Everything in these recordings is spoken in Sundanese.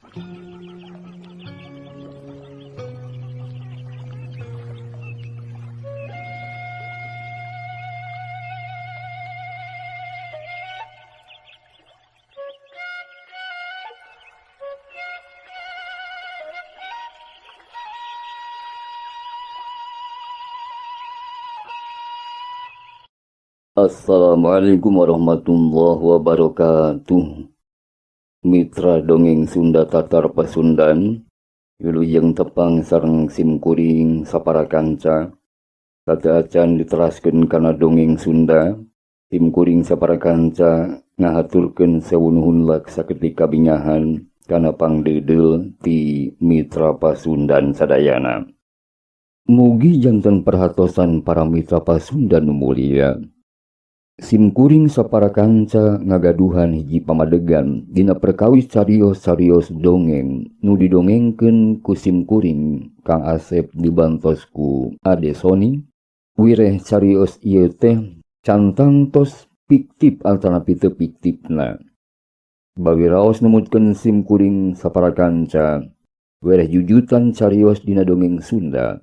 Assalamualaikum warahmatullahi wabarakatuh. Mitra dongeng Sunda Tatar Pasundan, wilujeng tepang sareng simkuring sapara kanca. Sateuacan diteraskeun kana dongeng Sunda, simkuring sapara kanca ngahaturkeun sewu nuhun saketik kabingahan kana pangdeudeuh ti Mitra Pasundan sadayana. Mugi janten perhatosan para mitra Pasundan nu mulia. Simkuring sapara kanca ngagaduhan hiji pamadegan dina perkawis carios-carios dongeng nu didongengkeun ku simkuring Kang Asep dibantos ku Ade Sony. Wireh carios ieu teh cantang tos fiktif atanapi teu fiktifna. Bawiraos numutkeun simkuring sapara kanca wireh jujutan carios dina dongeng Sunda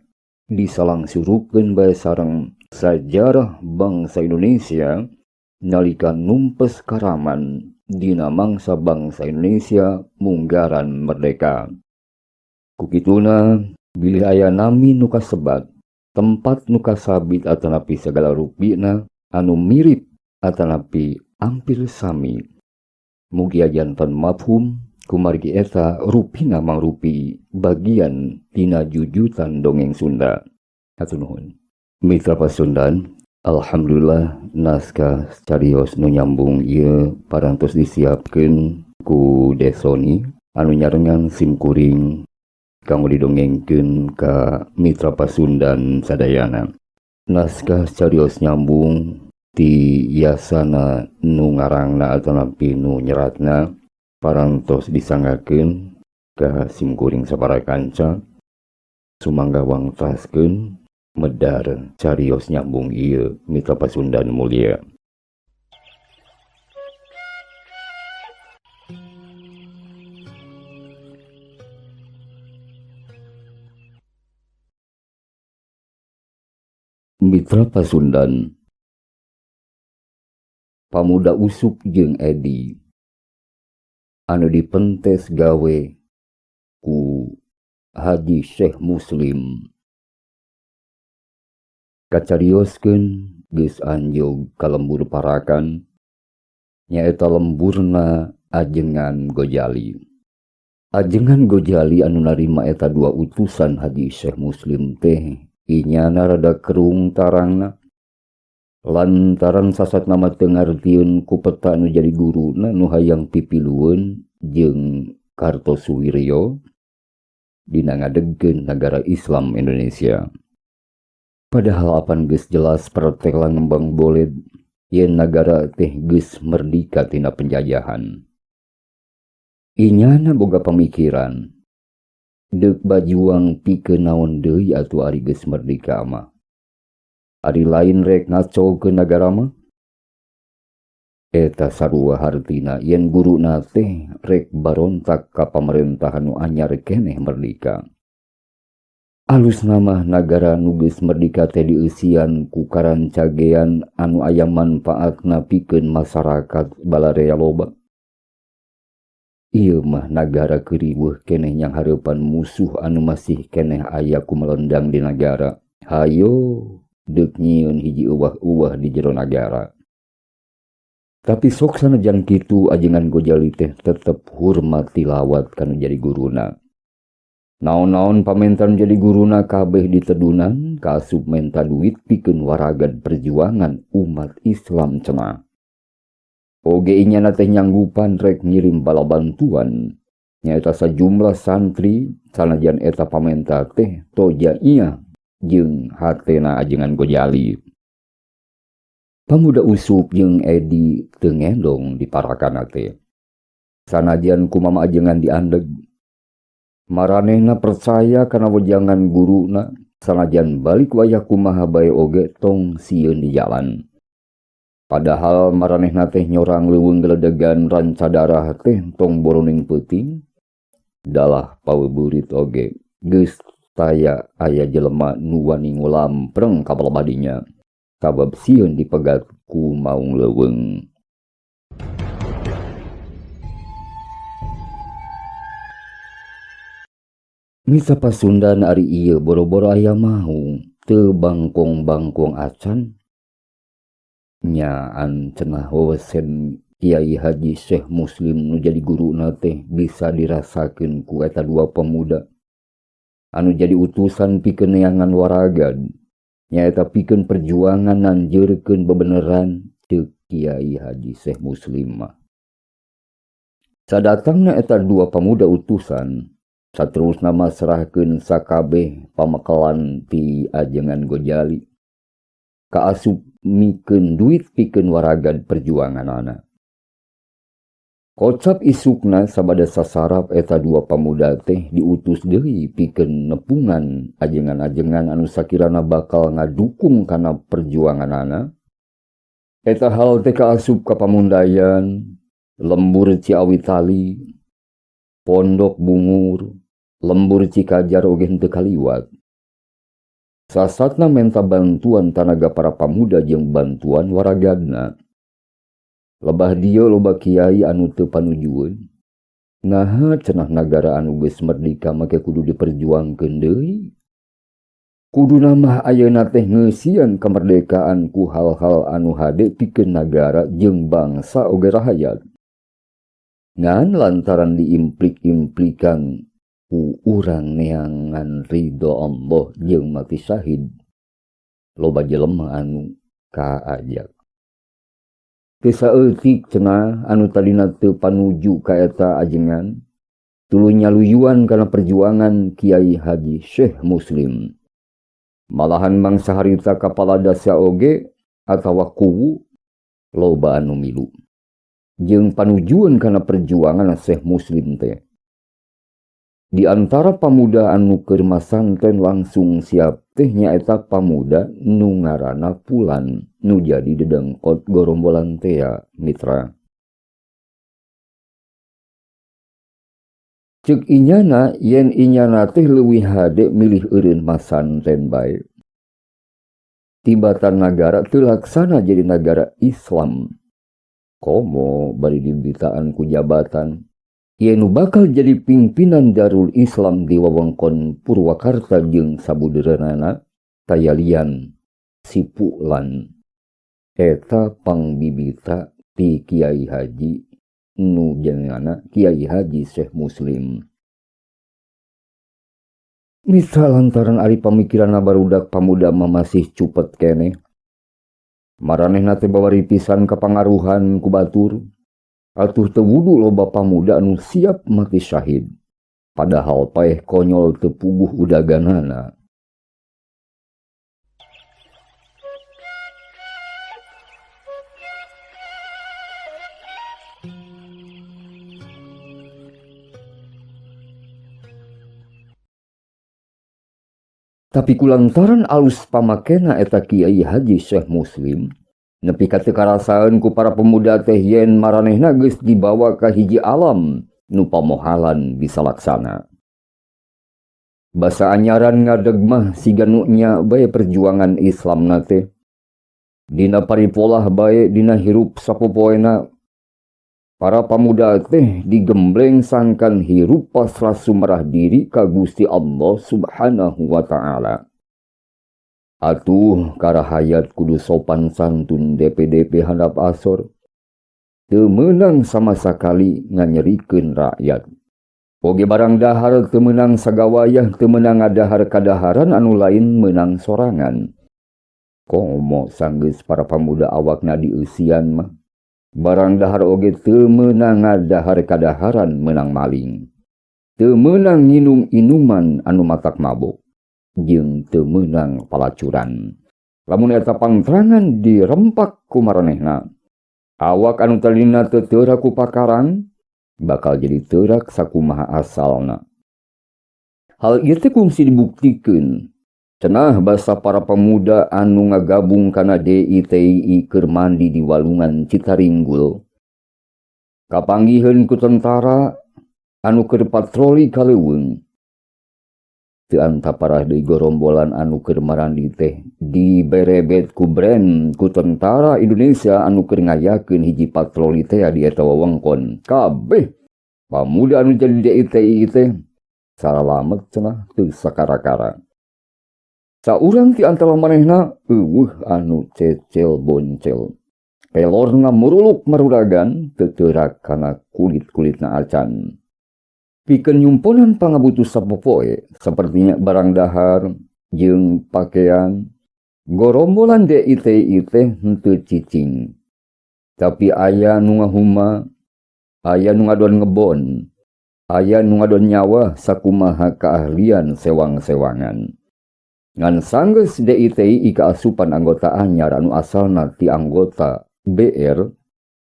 disalangsurupkeun bae sareng sajarah bangsa Indonesia nalika numpes karaman dina mangsa bangsa Indonesia munggaran merdeka. Kukituna bilih aya nami nu kasebat, tempat nu kasabit atanapi sagala rupina anu mirip atanapi ampir sami. Mugia janten mafhum kumargi eta rupina mangrupi bagian tina jujutan dongeng Sunda. Hatur nuhun. Mitra Pasundan, alhamdulillah naskah carios nu nyambung ieu parantos disiapkeun ku Desoni anu nyarengan simkuring kanggo didongengkeun ka Mitra Pasundan sadayana. Naskah carios nyambung ti yasana nu ngarangna atanapi nu nyeratna parantos disanggakeun ka simkuring sapara kanca. Sumangga wangtaskeun medar carios nyambung ieu Mitra Pasundan mulia. Mitra Pasundan, pamuda Usup jeung Edi anu dipentes gawe ku Haji Syekh Muslim kacarioskeun geus anjog ka lembur Parakan, nyaeta lemburna Ajengan Gojali. Ajengan Gojali anu narima eta dua utusan Haji Syekh Muslim teh inyana rada kerung tarangna lantaran sasat nama teu ngartieun ku peta anu jadi guruna nu hayang pipilueun jeung Kartosuwiryo dina ngadegkeun nagara Islam Indonesia. Padahal apan geus jelas pertela ngembang boled yen nagara teh geus merdika tina penjajahan. Inyana boga pamikiran deuk bajuang pikeun naon deui atuh ari geus merdika mah. Ari lain rek ngacokeun nagara mah. Eta sarua hartina yen guruna teh rek barontak ka pamarentahan nu anyar keneh merdika. Alusna mah nagara nu geus merdika teh dieusian ku karancagean anu aya manfaatna pikeun masyarakat balarea loba. Ieu mah nagara keuriweuh keneh nyanghareupan musuh anu masih keneh aya ku melendang di nagara. Hayo deuk nyieun hiji uwah-uwah di jero nagara. Tapi sok sanajan kitu Ajengan Gojali teh tetep hormat tilawat kanu jadi guruna. Naon-naon pamentan jadi guruna kabeh ditedunan kaasup menta duit pikeun waragad perjuangan umat Islam cenah. Oge inyana teh nyanggupan rek ngirim bala bantuan nyaeta sajumlah santri sanajan eta pamenta teh toja iya jeung hatena Ajengan Gojali. Pamuda Usup jeung Edi teu ngendong di parakana teh. Sanajan kumama ajengan diandeg, maranehna percaya kana wejangan guruna sanajan balik wayah kumaha bae oge tong sieun di jalan. Padahal maranehna teh nyorang leuweung geledegan ranca darah teh tong boroning peuting. Dalah paweuburit oge geus taya aya jelema nu wani ngulampreng ka balebah dinya sabab sieun dipegat ku maung leuweung. Misa Pasundan ari ieu boro-boro aya maung teu bangkong-bangkong acan. Nyaan cenah wewesen Kiai Haji Syekh Muslim nu jadi guruna teh bisa dirasakeun ku eta dua pemuda anu jadi utusan pikeun neangan waragad nyaeta pikeun perjuangan nanjeurkeun bebeneran ceuk Kiai Haji Syekh Muslim mah. Sadatangna eta dua pemuda utusan saterusna masrahkeun sakabeh pamekelan ti ajengan Gojali kaasup mikeun duit pikeun waragad perjuanganana. Kocap isukna sabada sasarap eta dua pamuda teh diutus deui pikeun nepungan ajengan-ajengan anu sakirana bakal ngadukung kana perjuanganana. Eta hal teh kaasup ka Pamundayan, Lembur Ciawitali, Pondok Bungur, Lembur Cikajar oge henteu kaliwat. Sasatna menta bantuan tanaga para pamuda jeung bantuan waragadna. Lebah dieu loba kiai anu teu panujueun. Naha cenah nagara anu geus merdika make kudu diperjuangkeun deui. Kuduna mah ayeuna teh ngeusian kemerdekaan ku hal-hal anu hade pikeun nagara jeung bangsa oge rahayat. Ngan lantaran diimplik-implikan ku urang neangan ridho Allah jeung mati syahid, loba jelema anu kaajak. Teu saeutik cenah anu tadina teu panuju ka eta ajengan, tuluy nyaluyuan kana perjuangan Kiai Haji Syekh Muslim. Malahan mangsa harita kapala dasa oge atawa kuwu loba anu milu jeung panujuan kana perjuangan Syekh Muslim teh. Di antara pamuda anu keur masanten langsung siap teh nyaeta pamuda nu ngaranna Pulan nu jadi dedengkot gorombolan tea mitra. Ceuk inyana yen inyana teh leuwih hade milih eureun masanten bae. Tibatan nagara teu laksana jadi nagara Islam. Komo bari dibitaan ku jabatan ieu nu bakal jadi pimpinan Darul Islam di wewengkon Purwakarta jeung sabudeureunana tayalian si Pulan. Eta pangbibita ti Kiai Haji nu jenengna Kiai Haji Syekh Muslim. Mitra lantaran ari pamikiranna barudak pamuda mah masih cupet keneh. Maranehna teh bawari pisan kapangaruhan ku batur. Atuh teu wudu loba pamuda anu siap mati syahid. Padahal paeh konyol teu puguh udaganana. Tapi kulantaran alus pamakena eta Kiai Haji Syekh Muslim, nepi ka teu karasaeun ku para pemuda teh yen maranehna geus dibawa ka hiji alam nu pamohalan bisa laksana. Basa anyaran ngadeg mah siga nu nya bae perjuangan Islamna teh. Dina paripolah bae dina hirup sapopoena para pamuda teh digembleng sangkan hirup pasrah sumerah diri ka Gusti Allah Subhanahu wa Ta'ala. Atuh karahayat kudu sopan santun DPDP handap asor. Teu meunang sama sakali nganyerikeun rakyat. Oge barang dahar teu meunang sagawayah, teu meunang ngadahar kadaharan anu lain meunang sorangan. Komo sanggeus para pamuda awakna dieusian mah. Barang dahar oge teu meunang ngadahar kadaharan meunang maling. Teu meunang nginum inuman anu matak mabok. Jeung teu meunang palacuran. Lamun eta pangtrangan dirempak ku maranehna, awak anu tadina teu teurak ku pakarang bakal jadi teurak sakumaha asalna. Hal ieu teh kungsi dibuktikeun. Cenah basa para pemuda anu ngagabung kana DITII keur mandi di walungan Citaringgul. Kapanggiheun ku tentara anu keur patroli ka leuweung. Teu antaparah deui gorombolan anu keur marandi teh diberebet ku Bren ku tentara Indonesia anu keur ngayakeun hiji patroli teh di eta wewengkon. Kabeh pamuda anu jadi DITI teh saralamet cenah teu sakara-kara. Saurang ti antara manehna euweuh anu cecel boncel. Pelorna muruluk maruragan teu teurak kana kulit-kulitna acan. Pikeun nyumponan pangabutuh sapopoe sapertinya barang dahar jeung pakaian, gorombolan DITI teh henteu cicing. Tapi aya nu ngahuma, aya nu ngadon ngebon, aya nu ngadon nyawa sakumaha kaahlian sewang-sewangan. Ngan sanggeus DITI kaasupan anggota anyar anu asalna ti anggota BR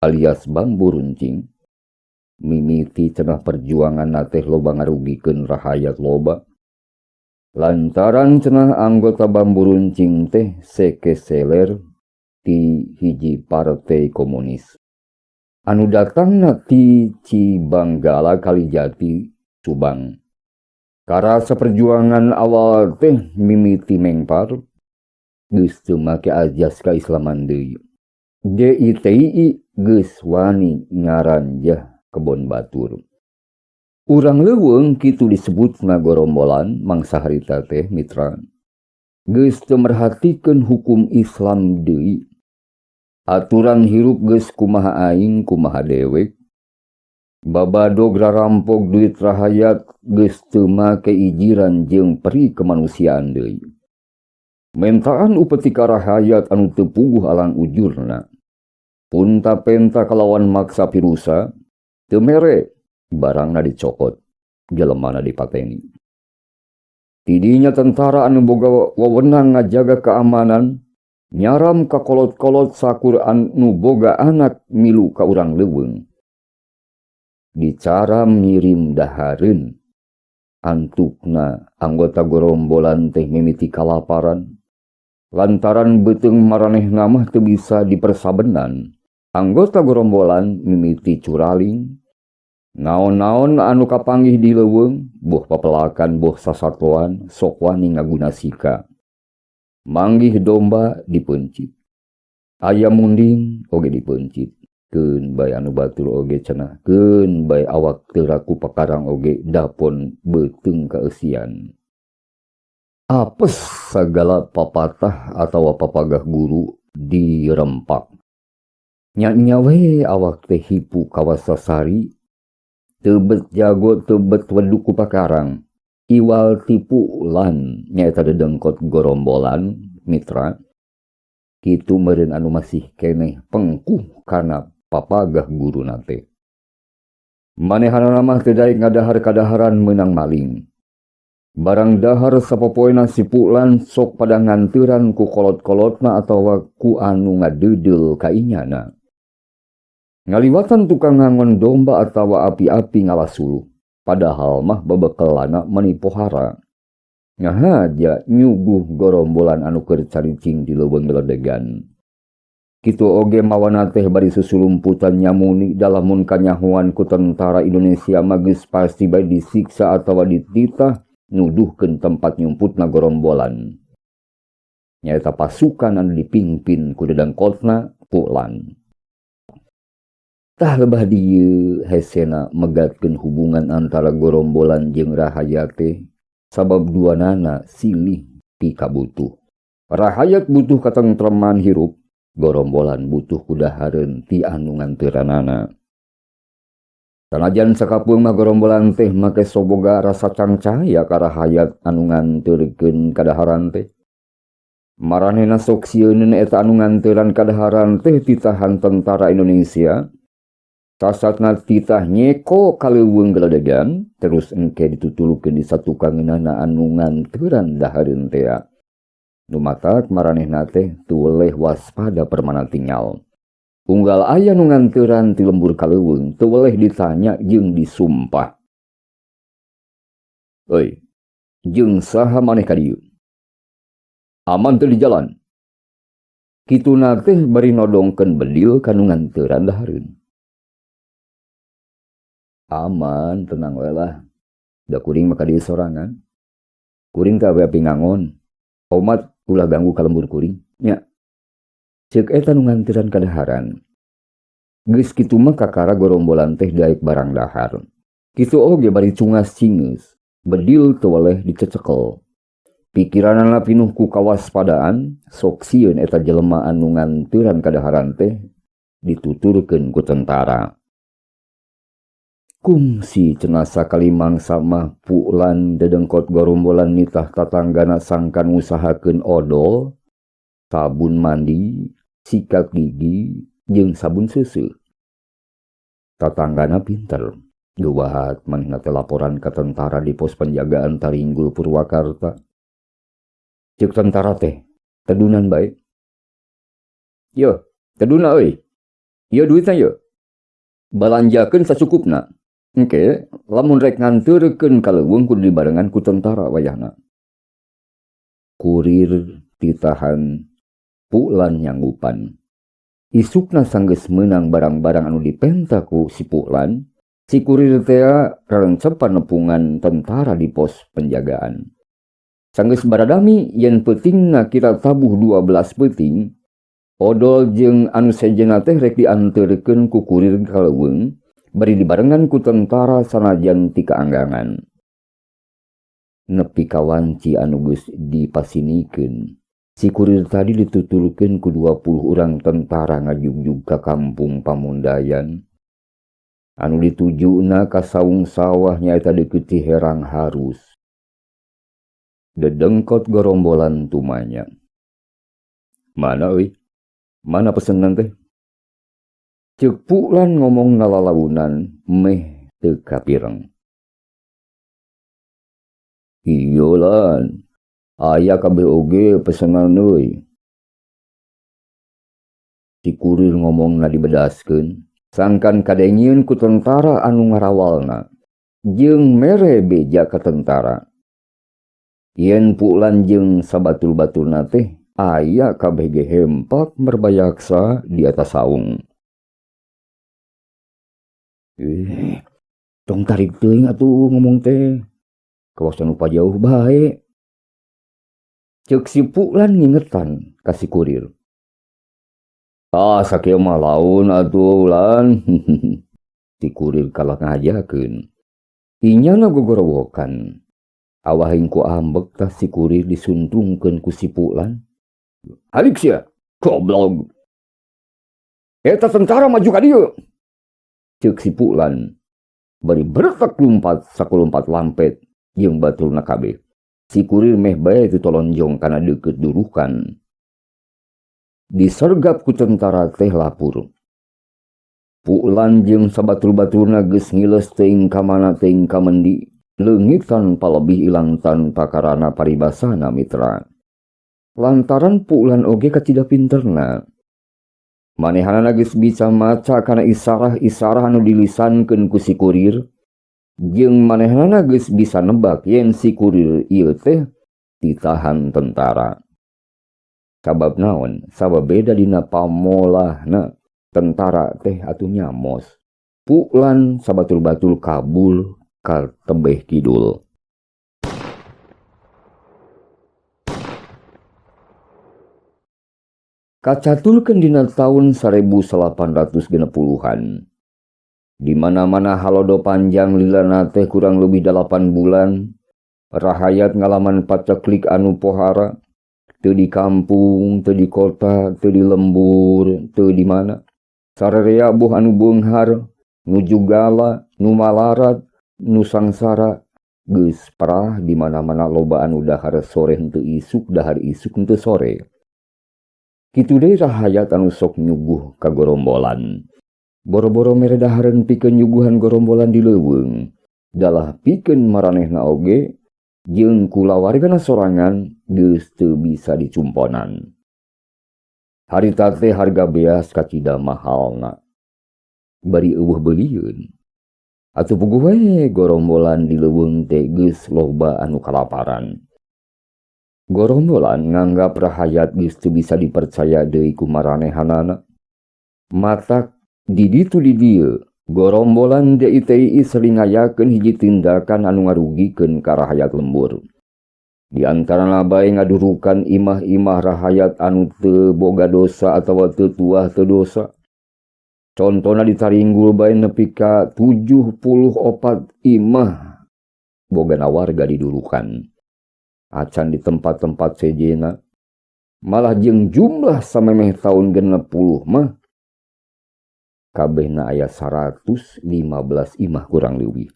alias Bambu Runcing, mimiti cenah perjuanganna teh loba ngarugikeun rahayat loba. Lantaran cenah anggota Bambu Runcing teh sekeseler ti hiji partai komunis anu datangna ti Cibanggala Kalijati, Subang. Karasa perjuangan awal teh mimiti mengpar, geus teu make ajas kaislaman deui. DITI geus wani ngaranjah kebon batur. Urang leuweung kitu disebutna gorombolan mangsa harita teh mitra. Geus teu merhatikeun hukum Islam deui. Aturan hirup geus kumaha aing kumaha dewek. Babadog rarampok duit rahayat geus teu make ijiran jeung peri kemanusiaan deui. Mentaan upeti ka rahayat anu teu puguh alang ujurna. Punta-penta kalawan maksa pirusa, teu mere, barangna dicokot, jelemana dipateni. Tidinya tentara anu boga wewenang ngajaga keamanan, nyaram ka kolot-kolot sakur anu boga anak milu ka urang leuweung. Dicaram ngirim dahareun, antukna anggota gorombolan teh mimiti kalaparan. Lantaran beuteung maranehna mah teu bisa dipersabenan, anggota gorombolan mimiti curaling. Naon-naon anu kapanggih di leuweung, boh papelakan boh sasatoan, sok wani ngaguna sika. Manggih domba dipeuncit, ayam munding oge dipeuncit. Keun bae anu batur oge cenah, keun bae awak teu raku pakarang oge dapon beuteung kaeusian. Apes sagala papatah atawa papagah guru dirempak. Nya-nya we awak teh hipu kawasasari, teu bet jago teu bet weduk ku pakarang. Iwal tipu lan nyaeta dedengkot gorombolan mitra. Kitu meureun anu masih keneh pengkuh kana papagah guruna teh. Manehanana mah teu daek ngadahar kadaharan meunang maling. Barang dahar sapopoena si Pulan sok pada nganteuran ku kolot-kolotna atawa ku anu ngadeudeuul ka inyana. Ngaliwatan tukang ngangon domba atawa api-api ngalasuluh, padahal mah bebekelana meni pohara. Ngahaja nyuguh gorombolan anu keur caricing di leuweung geledegan. Kitu oge mawana teh bari susulumputan nyamuni dalamun kanyahoan ku tentara Indonesia mah geus pasti bae disiksa atawa dititah nuduhkeun tempat nyumputna gorombolan. Nyaeta pasukan anu dipimpin ku dedengkotna Pulan. Tah lebah dieu hesena megatkeun hubungan antara gorombolan jeung rahayat teh sabab duanana silih pikabutuh. Rahayat butuh katentreman hirup, gorombolan butuh kudahareun ti anu nganteuranana. Sanajan sakapeung mah gorombolan teh make soboga rasa cangcaya ka rahayat anu nganteurkeun kadaharan teh. Maranehna sok sieuneun eta anu nganteuran kadaharan teh titahan tentara Indonesia. Sasatna titah nyeko ka leuweung geledegan, terus engke ditutulukeun di satukangeunana anu nganteuran dahareun tea. Nu matak maranehna teh teu weleh waspada permana tinggal. Unggal aya nu nganteuran ti lembur ka leuweung, teu weleh ditanya jeung disumpah. Euy, jeung saha maneh ka dieu? Aman teu di jalan? Kituna teh bari nodongkeun bedil ka nu nganteuran dahareun. Aman, tenang we lah. Da kuring mah ka dieu sorangan. Kuring teh awewe ngangon. Omat ulah ganggu ka lembur kuring, nya. Ceuk eta nu nganteran kadaharan. Geus kitu mah kakara gorombolan teh daek barang dahar. Kitu oge bari cungas cingeus, bedil teu weleh dicecekel. Pikiranana pinuh ku kawaspadaan, sok sieun eta jelema anu nganteran kadaharan teh dituturkeun ku tentara. Kungsi cenah sakali mangsa mah Pulan dedengkot gorombolan nitah tatanggana sangkan ngusahakeun odol, sabun mandi, sikat gigi, jeung sabun seuseuh. Tatanggana pinter, geuwahat manehna teh laporan ka tentara di pos penjagaan Taringgul Purwakarta. Ceuk tentara teh, tedunan bae. Yo, teduna euy. Ieu duitna yeuh. Balanjakeun sacukupna. Engke, lamun rek nganteurkeun ka leuweung kudu dibarengan ku tentara wayahna. Kurir ditahan, Pulan nyanggupan. Isukna sanggeus meunang barang-barang anu dipenta ku si Pulan, si kurir tea rarencepan nepungan tentara di pos penjagaan. Sanggeus baradami yen peutingna kira tabuh 12 peuting, odol jeung anu sejenna teh rek dianteurkeun ku kurir ka leuweung, bari dibarengan ku tentara sanajan ti kaanggangan. Nepi ka wanci anu geus dipasinikeun, si kurir tadi dituturkeun ku 20 urang tentara ngajugjug ka kampung Pamundayan. Anu ditujuna ka saung sawah nyaeta deukeut Ciherang Harus. Dedengkot gorombolan tumanya. Mana euy? Mana pesenan teh? Ceuk Pulan ngomong nalalaunan meh teu kapireng. Iyo lan, aya kabeh oge pesenan euy. Si kurir ngomongna dibedaskeun, sangkan kadengieun ku tentara anu ngarawalna, jeung mere beja ka tentara. Yen Pulan jeung sabatul-batulna teh aya kabeh ge hempak merbayaksa di atas saung. Tong tarik teuing atuh ngomong teh. Kawasan lupa jauh bae. Ceuk si Pulan ngingetan ka si kurir. Ah, sakieu mah laun atuh lan. Si kurir kalah ngajakeun. Inyana gogorowokan. Awahing ku ambek tah si kurir disuntrungkeun ku si Pulan. Halik sia, goblok. Eta tentara maju ka dieu. Ceuk si Pulan. Bari bertek lumpat sakulumpat lampet jeung baturna kabeh. Si kurir meh bae ditolonjong kana deukeut durukan. Disergap ku tentara teh lapur. Pulan jeung sabatur-baturna geus ngileus teuing ka mana teuing ka mendi. Leungit tanpa lebih ilang tanpa karana paribasana mitra. Lantaran Pulan oge kacida pinterna. Manehanana geus bisa maca kana isarah-isarah anu dilisankeun ku si kurir, jeung manehanana geus bisa nebak yen si kurir ieu teh ditahan tentara. Sabab naon? Sabab beda dina pamolahna tentara teh atuh nyamos. Pulan sabatul-batul kabul ka tebeh kidul. Kacatulkeun dina taun 1860-an. Di mana-mana halodo panjang lilana teh kurang lebih 8 bulan, rahayat ngalaman paceklik anu pohara, teu di kampung, teu di kota, teu di lembur, teu di mana. Sarerea buh anu beunghar, nu jugala, nu malarat, nu sangsara, geus parah di mana-mana loba anu dahar sore henteu isuk, dahar isuk henteu sore. Kitu deui rahayat anu sok nyuguh ka gorombolan. Boro-boro mere dahareun pikeun nyuguhan gorombolan di leuweung, dalah pikeun maranehna oge jeung kulawargana sorangan geus teu bisa dicumponan. Harita teh harga beas kacida mahalna. Bari eueuh beulieun. Atuh puguh we gorombolan di leuweung teh geus loba anu kalaparan. Gorombolan nganggap rahayat geus teu bisa dipercaya deui ku maranehanana. Matak di ditu di dieu Gorombolan DITI sering ngayakeun hiji tindakan anu ngarugikeun ka rahayat lembur. Di antarana bae ngadurukan imah-imah rahayat anu teu boga dosa atawa teu tuah teu dosa. Contona di Taringgul bae nepi ka 74 imah bogana warga didurukan. Acan di tempat-tempat sejena malah jeung jumlah samemeh taun 60 mah kabehna aya 115 imah kurang leuwih.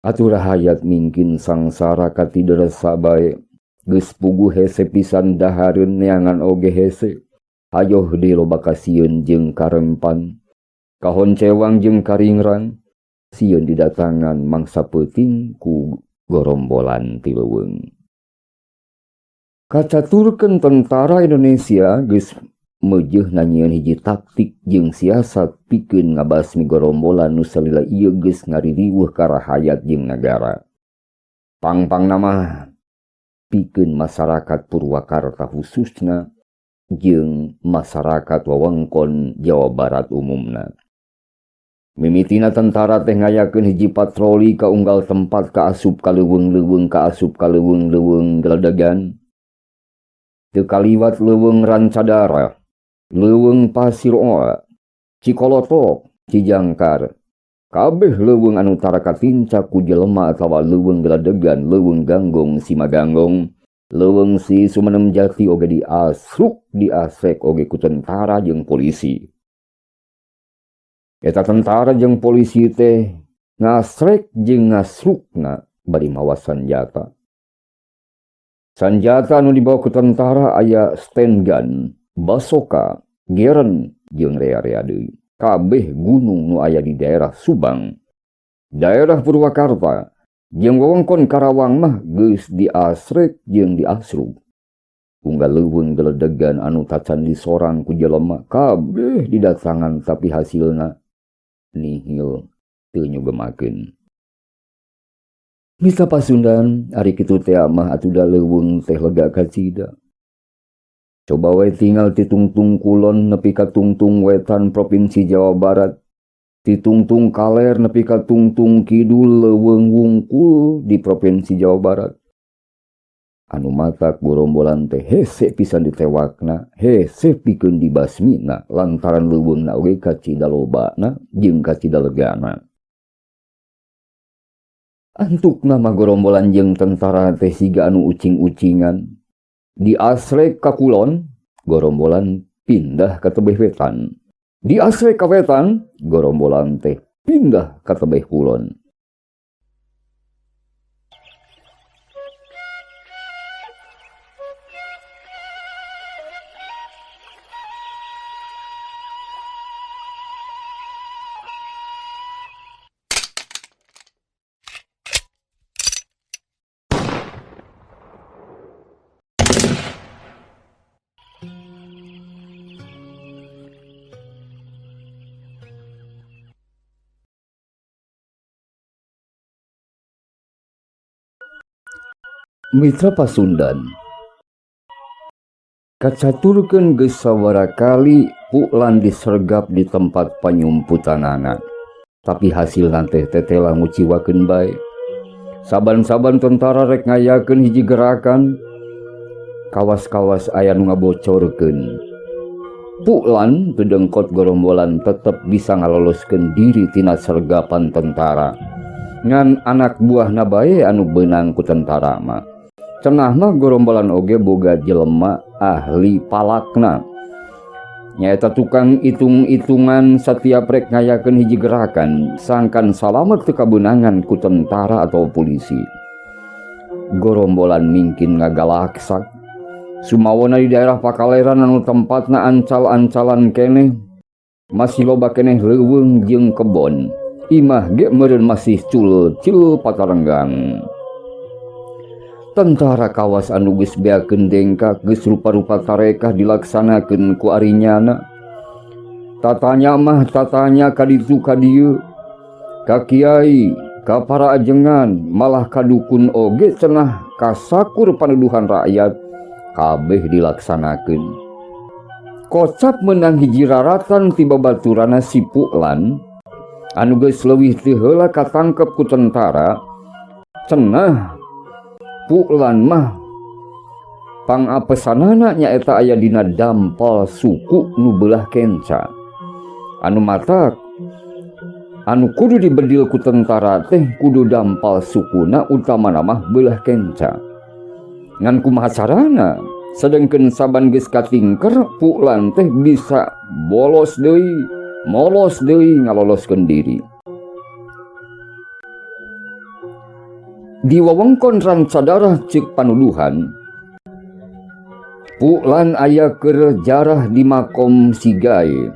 Atuh rahayat mingkin sangsara katideresa bae, geus puguh hese pisan dahareun neangan oge hese. Hayoh deui loba kasieun jeung karempan, kahoncewang jeung karingrang, sieun didatangan mangsa peuting ku gorombolan ti leuweung. Kacaturkeun tentara Indonesia geus meujeuh nyieun hiji taktik jeung siasat pikeun ngabasmi gorombolan nu salila ieu geus ngaririweuh ka rahayat jeung nagara. Pangpangna mah pikeun masyarakat Purwakarta khususna jeung masyarakat wewengkon Jawa Barat umumna. Mimitina tentara teh ngayakeun hiji patroli ka unggal tempat ka asup ka leuweung-leuweung ka asup ka leuweung-leuweung geledegan. Teu kaliwat leuweung Rancadara, leuweung Pasir Oa, Cikolotok, Cijangkar, kabeh leuweung anu tara katinca ku jelema atawa leuweung geledegan, leuweung Ganggong Simaganggong, leuweung si Sumenem Jati oge diasruk diasrek oge ku tentara jeung polisi. Eta tentara jeung polisi teh ngasrek jeung ngasrukna bari mawa sanjata. Sanjata anu dibawa ku tentara aya stand gun, basoka, geren jeung rea-rea deui. Kabeh gunung nu aya di daerah Subang, daerah Purwakarta, jeung wewengkon Karawang mah geus diasrek jeung diasruk. Unggal leuweung geledegan anu tacan disorang ku jelema kabeh didatangan tapi hasilna nihil teu nyugemakeun. Mitra Pasundan, ari kitu teh mah atuh da leuweung teh lega kacida. Coba we tinggal ti tungtung kulon nepi ka tungtung wetan Provinsi Jawa Barat, ti tungtung kaler nepi ka tungtung kidul leuweung wungkul di Provinsi Jawa Barat. Anu matak gorombolan teh hese pisan ditewakna, hese pikeun dibasmina lantaran leuweungna oge kacida lobana jeung kacida legana. Antukna mah gorombolan jeung tentara teh siga anu ucing-ucingan. Diasrek ka kulon, gorombolan pindah ka tebih wetan. Diasrek ka wetan, gorombolan teh pindah ka tebih kulon. Mitra Pasundan, kacaturkeun geus sabaraha kali Pulan disergap di tempat panyumputanana. Tapi hasilna teh tetela nguciwakeun bae. Saban-saban tentara rek ngayakeun hiji gerakan, kawas-kawas aya nu ngabocorkeun. Pulan teu dengkot gorombolan tetep bisa ngaloloskeun diri tina sergapan tentara. Ngan anak buahna bae anu beunang ku tentara mah. Cenah mah gorombolan oge boga jelema ahli palakna. Nyaeta tukang hitung-hitungan setiap rek ngayakeun hiji gerakan, sangkan salamet teu kabeunangan ku tentara atau polisi. Gorombolan mingkin ngagalaksak. Sumawona di daerah Pakaleran anu tempatna ancal-ancalan keneh, masih loba keneh leuweung jeung kebon. Imah ge meureun masih cul-cul patarenggang. Tentara kawas anu geus beakeun dengkak geus rupa-rupa tarekah dilaksanakeun ku arinyana. Tatanya mah tatanya ka ditu ka dieu, ka kiai, ka para ajengan, malah ka dukun oge cenah kasakur panuduhan rakyat kabeh dilaksanakeun. Kocap menang hiji raratan ti babaturana si Pulan. Anu geus leuwih ti heula katangkep ku tentara, cenah Pulan mah pangapesanana nyaeta aya dina dampal suku nu beulah kenca. Anu matak anu kudu dibedil ku tentara teh kudu dampal sukuna utamana mah beulah kenca. Ngan kumaha carana? Sedengkeun saban geus katingker Pulan teh bisa bolos deui, molos deui ngaloloskeun diri. Di wewengkon Rancadarah ceuk panuduhan, Pulan aya keur jarah di makom Sigae.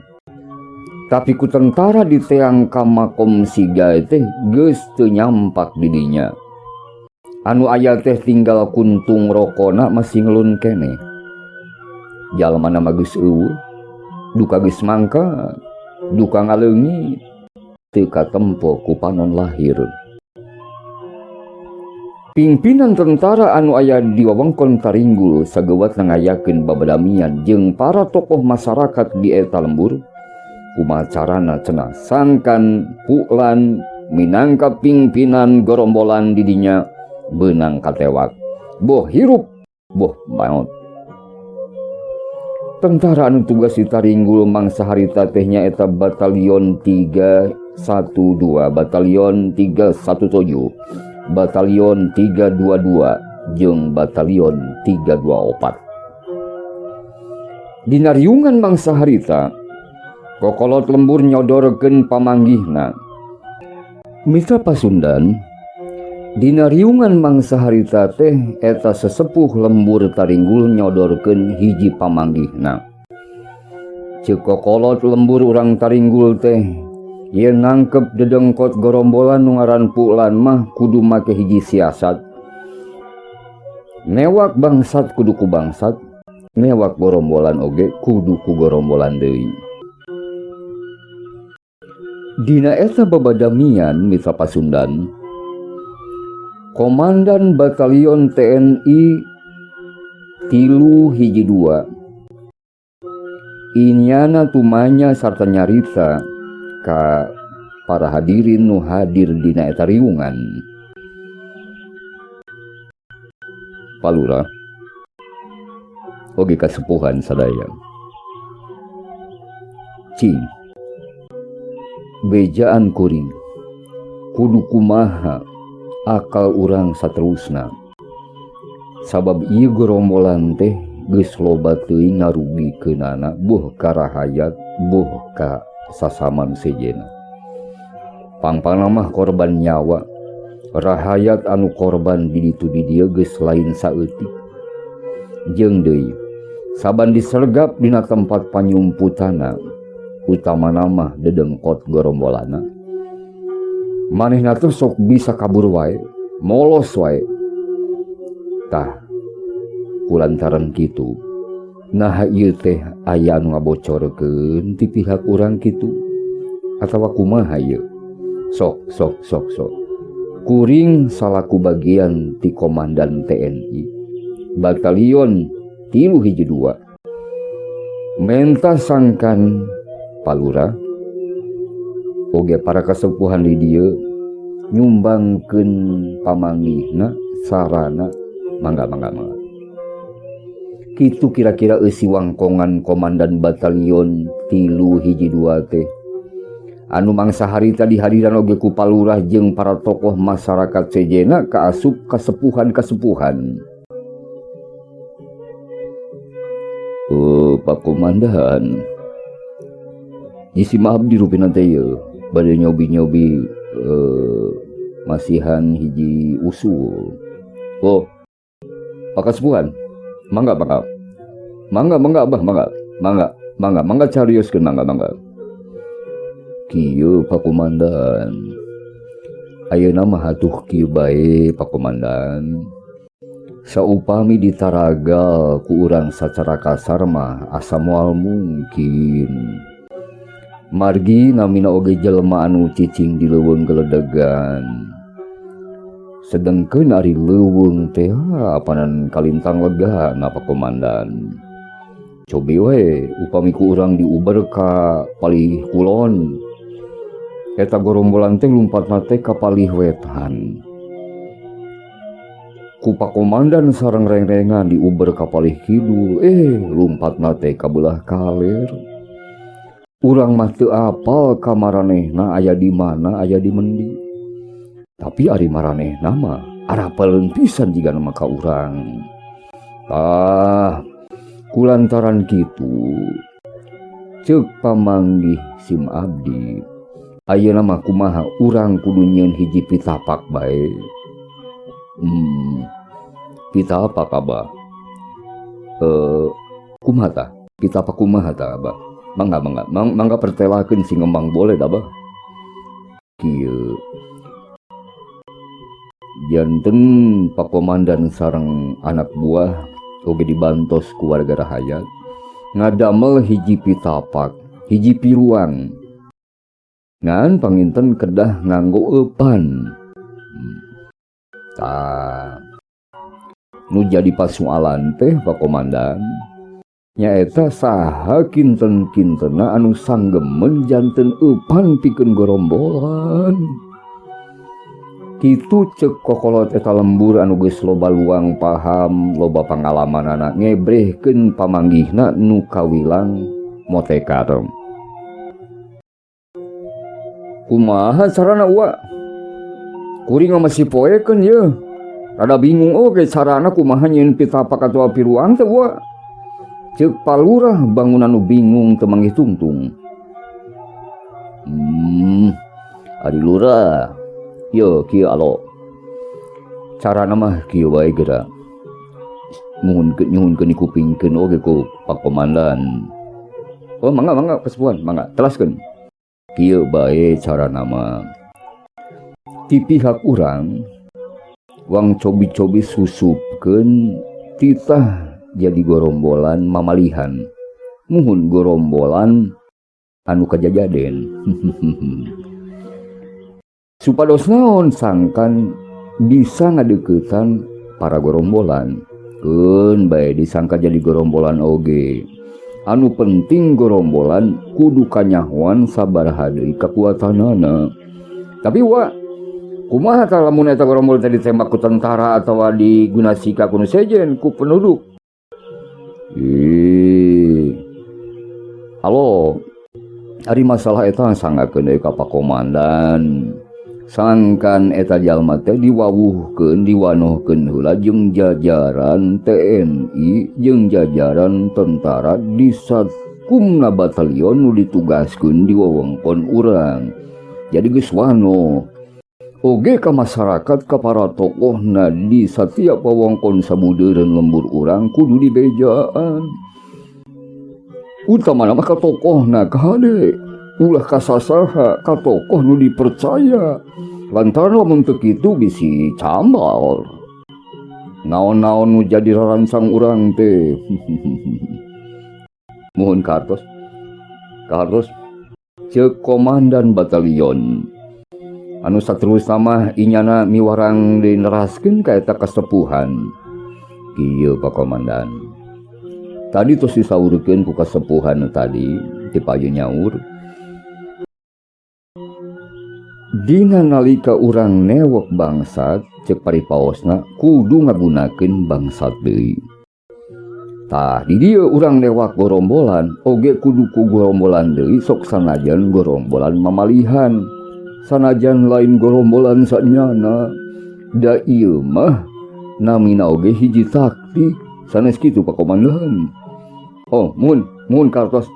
Tapi ku tentara diteang ka makom Sigae teh geus teu nyampak di dinya. Anu aya teh tinggal kuntung rokona masih ngelun keneh. Jalmana mah geus eueuh, duka geus mangka, duka ngaleungit, teu katempo ku panon lahir. Pimpinan tentara anu aya di wewengkon Taringgul sageuwat ngayakeun babadamian jeung para tokoh masyarakat di eta lembur. Kumaha carana cenah sangkan Pulan minangka pimpinan gorombolan di dinya beunang katewak, boh hirup boh maot. Tentara anu tugas di Taringgul mangsa harita teh nyaeta Batalion 312, Batalion 317, Batalion 322, jeung Batalion 324. Dina riungan mangsa harita, kokolot lembur nyodorkeun pamanggihna. Mitra Pasundan, dina riungan mangsa harita teh eta sesepuh lembur Taringgul nyodorkeun hiji pamanggihna. Ceuk kokolot lembur urang Taringgul teh yen nangkep dedengkot gorombolan nu ngaran Pulan mah kudu make hiji siasat. Newak bangsat kudu ku bangsat, newak gorombolan oge kudu ku gorombolan deui. Dina eta babadamian Mitra Pasundan, Komandan Batalion TNI 312 inyana tumanya sarta nyarita ka para hadirin nu hadir dina eta riungan. Palura oge kasepuhan sadaya. Cing bejaan kuring kudu kumaha akal urang saterusna. Sabab ieu gerombolan teh geus loba teuing ngarugikeunana boh ka rahayat boh ka sasaman sejenna. Pangpangna mah korban nyawa, rahayat anu korban di ditu di dieu geus lain saeutik. Jeung deui saban disergap dina tempat panyumputana, utamana mah dedengkot gerombolana. Manehna teh sok bisa kabur wae, molos wae. Tah, kulantaran kitu, naha ieu teh aya anu ngabocorkeun ti pihak urang kitu atawa kumaha ieu? Sok sok sok sok. Kuring salaku bagian ti komandan TNI Batalion 312 menta sangkan Palura oge para kasepuhan di dieu nyumbangkeun pamanggihna sarana mangga mangga mangga. Kitu kira-kira eusi wangkongan komandan Batalion 312 teh anu mangsa harita dihadiran oge ku palurah jeung para tokoh masyarakat sejenna kaasup kasepuhan-kasepuhan. Pak Komandan, isi maaf di rupina teh ieu bade nyobi-nyobi masihan hiji usul. Oh, Pak Kasepuhan, mangga mangga. Mangga mangga abah mangga. Mangga mangga mangga carioskeun mangga mangga. Kieu Pak Komandan. Ayeuna mah atuh kieu bae Pak Komandan. Saupami ditaragal ku urang sacara kasar mah asa moal mungkin. Margi namina oge jelema anu cicing di leuweung geledegan. Sedengkeun ari leuweung teh apanan kalintang lega na Pak Komandan. Cobi we upami ku urang diuber ka palih kulon. Eta gorombolan teh lumpatna teh ka palih wetan. Ku Pak Komandan sareng rengrengan diuber ka palih kidul, lumpatna teh ka beulah kaler. Urang mah teu apal ka maranehna aya di mana, aya di mendi. Tapi ari maranehna mah arapaleun pisan jigana mah ka urang. Tah, kulantaran kitu ceuk pamanggih sim abdi, ayeuna mah kumaha urang kudu nyieun hiji pitapak bae. Pitapak Abah. Kumaha tah? Pitapak kumaha tah Abah? Mangga mangga mangga pertelakeun sing ngembang boleh Abah. Kieu. Janten Pak Komandan sareng anak buah oge dibantos ku warga rahayat ngadamel hiji pitapak, hiji piruang. Ngan panginten kedah nganggo eupan. Tah. Nu jadi pasualan teh Pak Komandan nyaeta saha kinten-kintena anu sanggemen janten eupan pikeun gorombolan. Kitu ceuk kokolot eta lembur anu geus loba luang paham, loba pangalamanana ngebrehkeun pamanggihna nu kawilang motekar. Kumaha carana Uwa? Kuring mah masih poekeun yeuh. Rada bingung oge carana kumaha nyieun pitapak atawa piruang teh Uwa. Ceuk palurah bangunan nu bingung teu manggih tungtung. Ari lurah. Yo kieu alo. Carana mah kieu wae geura. Muhunkeun nyuhunkeun dikupingkeun oge ku Pak Komandan. Oh mangga mangga kasepuhan, mangga telaskeun. Kieu bae carana mah. Ti pihak urang wang cobi-cobi susupkeun titah jadi gorombolan mamalihan. Muhun gorombolan anu kajajaden. Supados naon sangkan bisa ngadeukeutan para gorombolan. Keun bae disangka jadi gorombolan oge. Anu penting gorombolan kudu kanyahoan sabaraha deui kakuatanana. Tapi Wa, kumaha tah lamun eta gorombolan teh ditembak ku tentara atawa digunasika ku nu sejen ku penduduk? Ih. Halo. Ari masalah eta sanggakeun deui ka Pak Komandan. Sangkan eta jalma teh diwawuhkeun, diwanohkeun heula jeung jajaran TNI jeung jajaran tentara di Satkumna Batalion nu ditugaskeun di wewengkon urang. Jadi geus wano. Oge ka masyarakat ka para tokohna di satiap wewengkon sabudeureun lembur urang kudu dibejaan. Utamana mah ka tokohna kade. Ulah kasasaha ka tokoh nu dipercaya. Lantaran lamun teu kitu bisi cambal. Naon-naon nu jadi rarancang urang teh. Muhun kartos. Kartos ceuk komandan batalion. Anu saterusna mah inyana miwarang dineraskeun ka eta kasepuhan. Kieu Pak Komandan. Tadi tos disaurkeun ku kasepuhan nu tadi ti payu nyaur. Dina nalika urang newek bangsat ceuk paripaosna kudu ngagunakeun bangsat deui. Tah di dieu urang newak gorombolan oge kudu ku gorombolan deui sok sanajan gorombolan mamalihan. Sanajan lain gorombolan sanyana. Da ieu mah namina oge hiji taktik sanes kitu Pak Komandan. Oh, muhun, muhun kartos.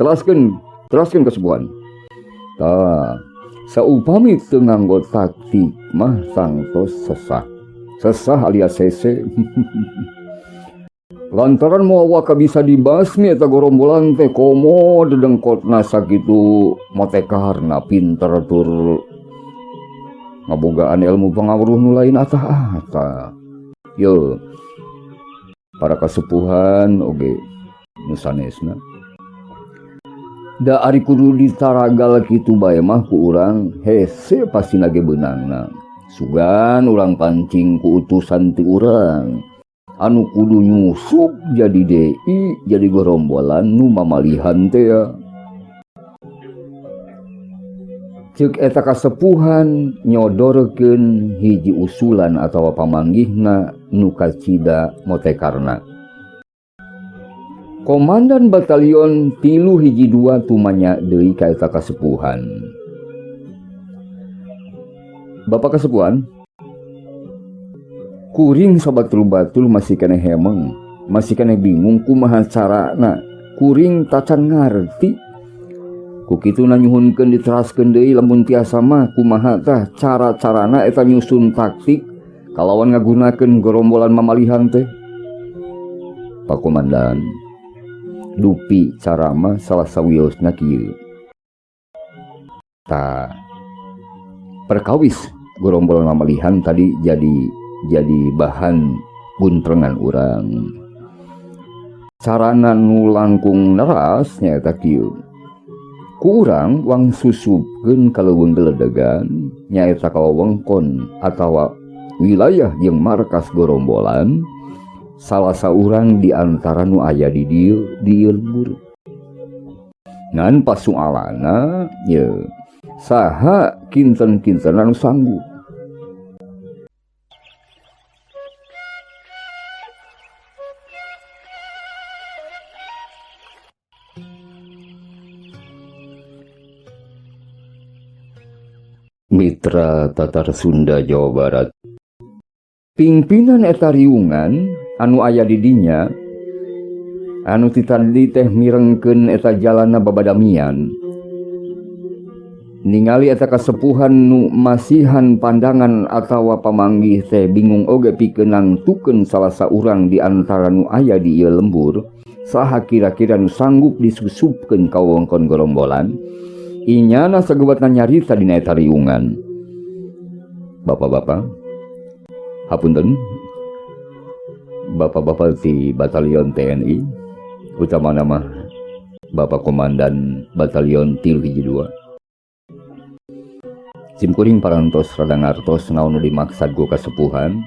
Telaskeun, telaskeun kasepuhan. Tah, saupami teu nganggo taktik mah sangtos sesah. Sesah alias sese. Lantaran moal waka bisa dibasmi eta gorombolan teh komo dedengkotna sakitu motekarna pinter tur ngabogaan ilmu pangawruh nu lain atah-atah. Yo, para kasepuhan oge nu sanesna. Da ari kudu ditaragal kitu bae mah ku urang hese pastina ge beunangna. Sugan urang pancing ku utusan ti urang. Anu kudu nyusup jadi DI jadi gorombolan nu mamalihan teh ya. Ceuk eta kasepuhan nyodorkeun hiji usulan atawa pamanggihna nu kacida motekarna. Komandan Batalion 312 tumanya deui ka eta kasepuhan. Bapak Kasepuhan, kuring sabatul-batul masih keneh hemeng, masih keneh bingung kumaha carana, kuring tacan ngarti. Ku kituna nyuhunkeun diteraskeun deui lamun tiasa mah kumaha tah cara-carana eta nyusun taktik kalawan ngagunakeun gerombolan mamalihan teh. Pak Komandan, dupi cara mah salah sawiosna kieu. Tah, perkawis gerombolan mamalihan tadi jadi bahan buntrengan urang. Carana nu langkung neras nyaeta kieu. Ku urang wang susupkeun ka leuweung geledegan nyaeta ka wewengkon atawa wilayah jeung markas gerombolan salah saurang di antara nu aya di dieu di ieu lembur. Ngan pasualana ye saha kinten-kinten anu sanggup. Mitra Tatar Sunda Jawa Barat. Pingpinan eta riungan anu aya di dinya anu ti tadi teh mirengkeun eta jalana babadamian. Ningali eta kasepuhan nu masihan pandangan atawa pamanggih teh bingung oge pikeun nangtukeun salah saurang di antara nu aya di ieu lembur, saha kira-kira nu sanggup disusupkeun ka wewengkon gerombolan. Inyana sagewatna nyarita dina eta riungan. Bapak-bapak, hapunten, bapak-bapak di Batalion TNI, utamana mah Bapak Komandan Batalion 312. Simkuring parantos rada ngartos naon nu dimaksad ku kasepuhan,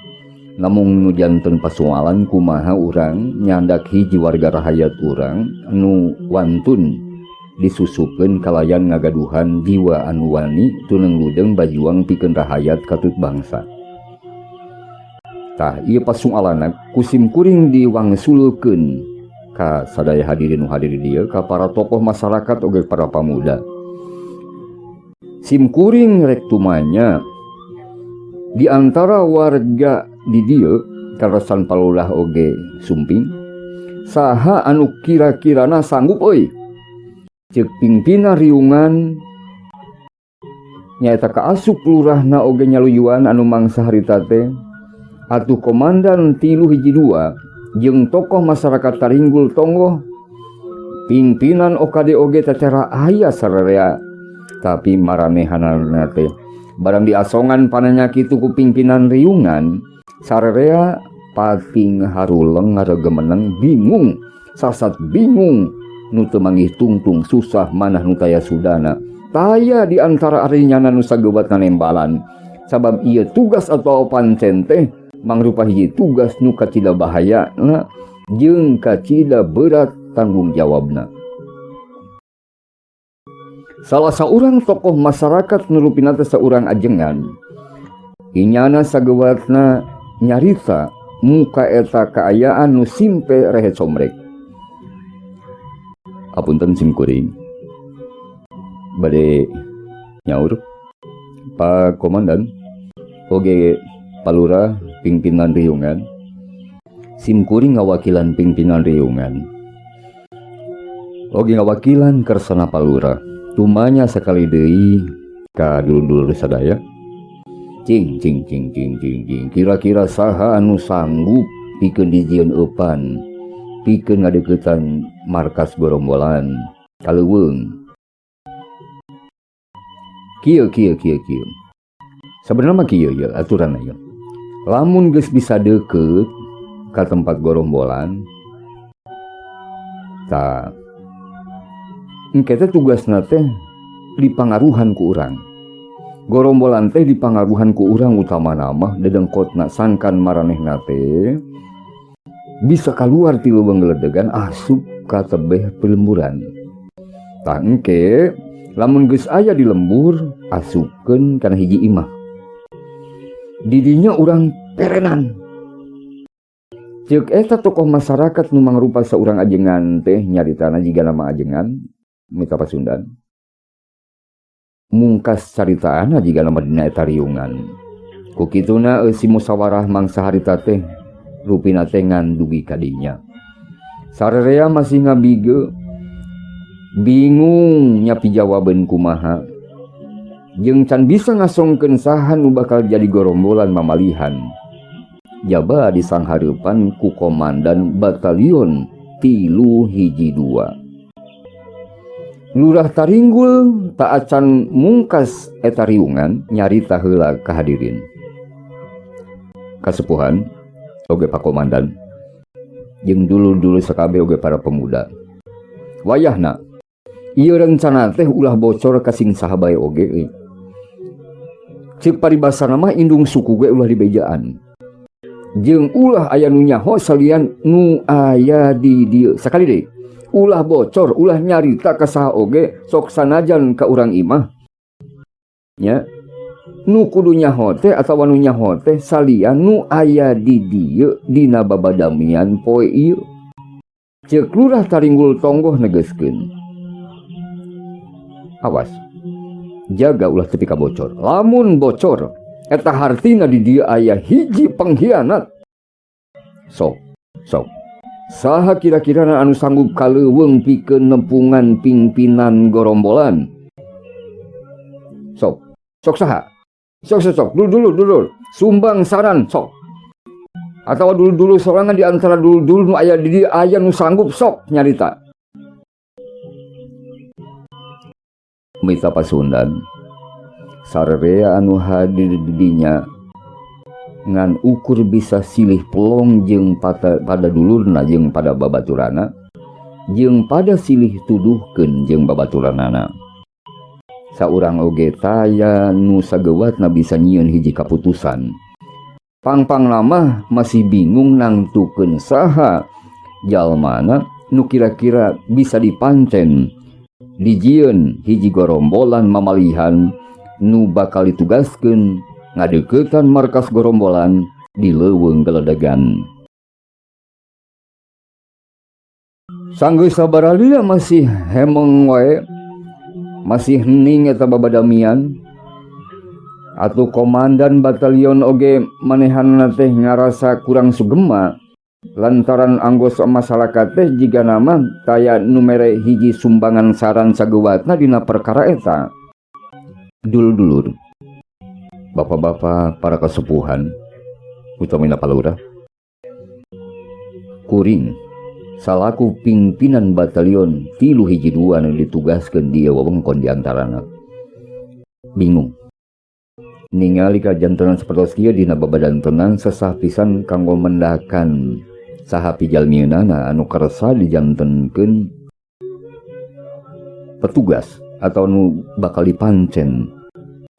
namung nu janten pasualan kumaha urang nyandak hiji warga rahayat urang nu wantun disusupkeun kalayan ngagaduhan jiwa anu wani tuneng ludeng bajuang pikeun rahayat katut bangsa. Tah ieu pasualana ku simkuring diwangsulkeun ka sadaya hadirin nu hadir di dieu, ka para tokoh masyarakat oge para pamuda. Simkuring rek tumanya di antara warga di dieu kaleresan palurah oge sumping saha anu kira-kirana sanggup euy. Ceuk pingpina riungan nyaeta kaasup lurahna oge nyaluyuan anu mangsa harita teh atuh komandan 312 jeung tokoh masyarakat Taringgul Tonggoh pimpinan OKD oge tecara aya sararea tapi maranehanana teh barang diasongan pananya kitu ku pimpinan riungan sararea pating haruleng ngaregemeneng bingung sasat bingung nu teu manggih tungtung susah manah nu taya sudana taya di antara arinyana nu sageubat nanembalan sabab ieu tugas atau pancen teh mangrupa hiji tugas nu kacida bahayana jeung kacida berat tanggung jawabna. Salah saurang tokoh masyarakat nu rupina teh saurang ajengan inyana sageubatna nyarita muka eta kaayaan nu simpe rehet somrek. Apunten simkuring bade nyaur Pak Komandan oge Palurah pimpinan riungan. Simkuring ngawakilan pimpinan riungan oge ngawakilan kersana Palurah tumanya sakali deui ka dulur-dulur sadaya. Cing cing cing cing cing cing kira-kira saha anu sanggup pikeun dijieun eupan pikeun ngadeuketan markas gerombolan kaleuweung. Kieu kieu kieu kieu. Sabenerna mah kieu ye aturanna ye. Lamun geus bisa deukeut ka tempat gerombolan tah engke teh tugasna teh dipangaruhan ku urang. Gerombolan teh dipangaruhan ku urang utamana mah dedengkotna sangkan maranehna teh bisa keluar ti leuweung geledegan asup ka tebeh pelemburan. Tah engke Lamun geus aya di lembur, asupkeun kana hiji imah. Di dinya urang perenan. Ceuk eta tokoh masyarakat nu mangrupa saurang ajengan teh nyaritana jiga nama ajengan Mitra Pasundan. Mungkas caritaana jiga nama dina eta riungan. Ku kituna eusi musyawarah mangsa harita teh rupina teh ngan dugi ka dinya. Sarerea masih ngabige, bingung nyapi jawaban kumaha. Jeung can bisa ngasongkeun saha nu bakal jadi gorombolan mamalihan. Jaba disanghareupan ku komandan batalion 312. Lurah Taringgul tak acan mungkas eta riungan nyarita heula kahadirin. Kasepuhan oge Pak Komandan jeung dulur-dulur sakabeh oge para pemuda. Wayahna ieu rencana teh ulah bocor ka sing saha bae oge euy. Ceuk paribasana mah indung suku ge ulah dibejaan. Jeung ulah aya nu nyaho salian nu aya di dieu. Sakali deui, ulah bocor, ulah nyarita ka saha oge, sok sanajan ka urang imah. Nya, nu kudu nyaho teh atawa nu nyaho teh salian nu aya di dieu dina babadamian poe ieu. Ceuk Lurah Taringgul tonggoh negeskeun. Awas, jaga ulah tepi ka bocor. Lamun bocor, eta hartina di dieu aya hiji pengkhianat. Sok, sok. Saha kira-kira anu sanggup kaleuweung pikeun nepungan pimpinan gorombolan? Sok, sok saha? Sok, sok, sok. Dulu, dulu, dulu. Sumbang saran, sok. Atau dulu-dulu sorangan di antara dulu-dulu nu aya di dieu aya nu sanggup sok nyarita. Mita Pasundan sarerea anu hadir di dinya ngan ukur bisa silih pelong jeung pada dulurna jeung pada babaturana jeung pada silih tuduhkeun jeung babaturanana. Saurang oge taya nu sagewatna bisa nyieun hiji kaputusan. Pangpang lama masih bingung nangtukeun saha jalmana nu kira-kira bisa dipancen dijieun hiji gorombolan mamalihan nu bakal ditugaskeun ngadeuketan markas gorombolan di leuweung geledegan. Sanggeus sabaraha masih hemeng wae, masih hening eta babadamian. Atuh komandan batalion oge manehanna teh ngarasa kurang sugema lantaran anggota masyarakat teh jiga nama taya nu mere hiji sumbangan saran sagewatna dina perkara eta. Dulur-dulur, bapak-bapak para kesepuhan, utamina palurah, kuring salaku pimpinan batalion 312 nu ditugaskeun di wewengkon di antarana. Bingung ningali kajantenan sapertos kieu dina babadantenan sesah pisan kanggo mendakan saha pijalmieunana anu kersa dijantenkeun petugas atau nu bakal dipancen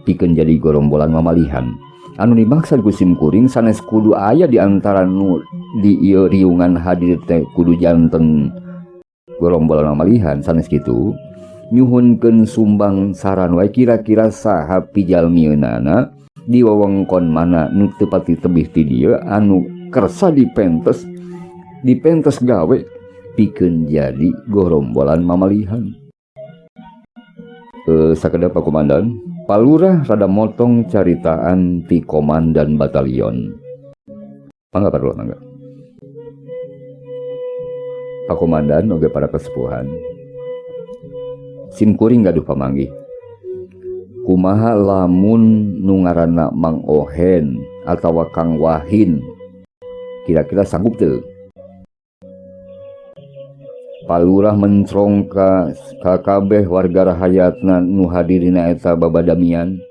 pikeun jadi gorombolan mamalihan. Anu dimaksud ku sim kuring sanes kudu aya di antara nu di ieu riungan hadir teh kudu janten gorombolan mamalihan sanes kitu. Nyuhunkeun sumbang saran wae kira-kira saha pijalmieunana di wewengkon mana nu teu pati tebih ti dieu anu kersa dipentes gawe pikeun jadi gorombolan mamalihan. Sakedap Pak Komandan, Palurah rada motong caritaan ti komandan batalion. Mangga Pak Lurah, mangga. Pak Komandan oge para kesepuhan. Sim kuring gaduh pamanggih. Kumaha lamun nu ngaranna Mang Ohen atawa Kang Wahin kira-kira sanggup teu? Palurah mencrong ka kabeh warga rahayatna nu hadirina eta babadamian.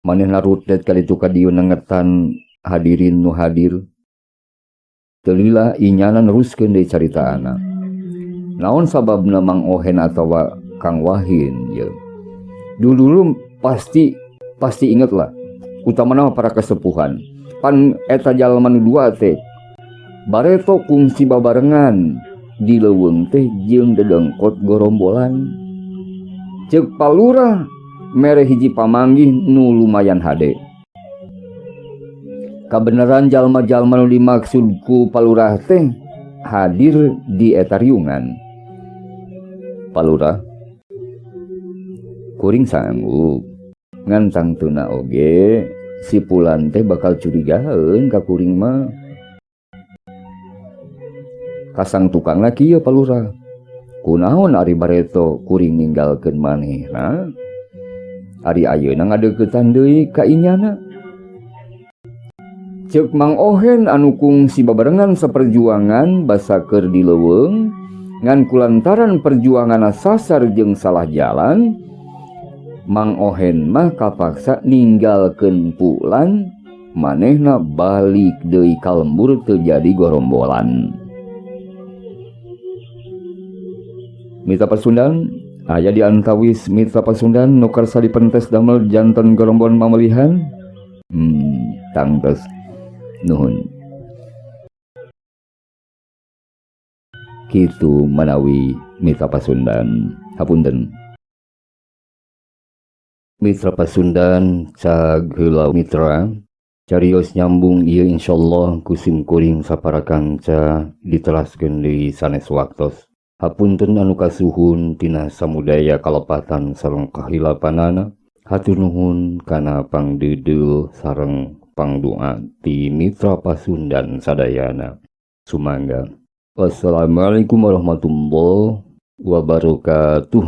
Manehna rutet kali itu ka dieu nengetan hadirin nu hadir. Teu lila inyana neruskeun deui caritaana. Naon sababna Mang Ohen atawa Kang Wahin ye? Dulu-dulu pasti ingetlah, utamana para kesepuhan. Pan eta jalma nu dua teh bareto kungsi babarengan di leuweung teh jeung dedengkot gorombolan. Ceuk Palurah mere hiji pamanggih nu lumayan hade. Kabeneran jalma-jalma nu dimaksud ku Palurah teh hadir di eta riungan. Palurah, kuring sanggup, ngan tangtuna oge si Pulan teh bakal curigaeun ka kuring mah. Kasang tukangna kieu, Palurah. Kunaon ari bareto kuring ninggalkeun manehna? Ari ayeuna ngadeuketan deui ka inyana. Ceuk Mang Ohen anu kungsi babarengan saperjuangan basa keur di leuweung, ngan kulantaran perjuanganna sasar jeung salah jalan, Mang Ohen mah kapaksa ninggalkeun Pulan, manehna balik deui ka lembur teu jadi gorombolan. Mitra Pasundan, aya di antawis Mitra Pasundan nu karsa dipentes damel janten gorombolan mamelihan? Tangtos nuhun. Kitu manawi Mitra Pasundan. Hapunten. Mitra Pasundan, cag heula mitra. Carios nyambung ieu insyaallah ku sim kuring sapara kanca ditelaskeun deui sanes waktos. Hapunten anu kasuhun tina samudaya kalepatan sareng kahilapanana. Hatur nuhun kana pangdeudeuh sareng pangdoa ti Mitra Pasundan sadayana. Sumangga. Wassalamualaikum warahmatullahi wabarakatuh.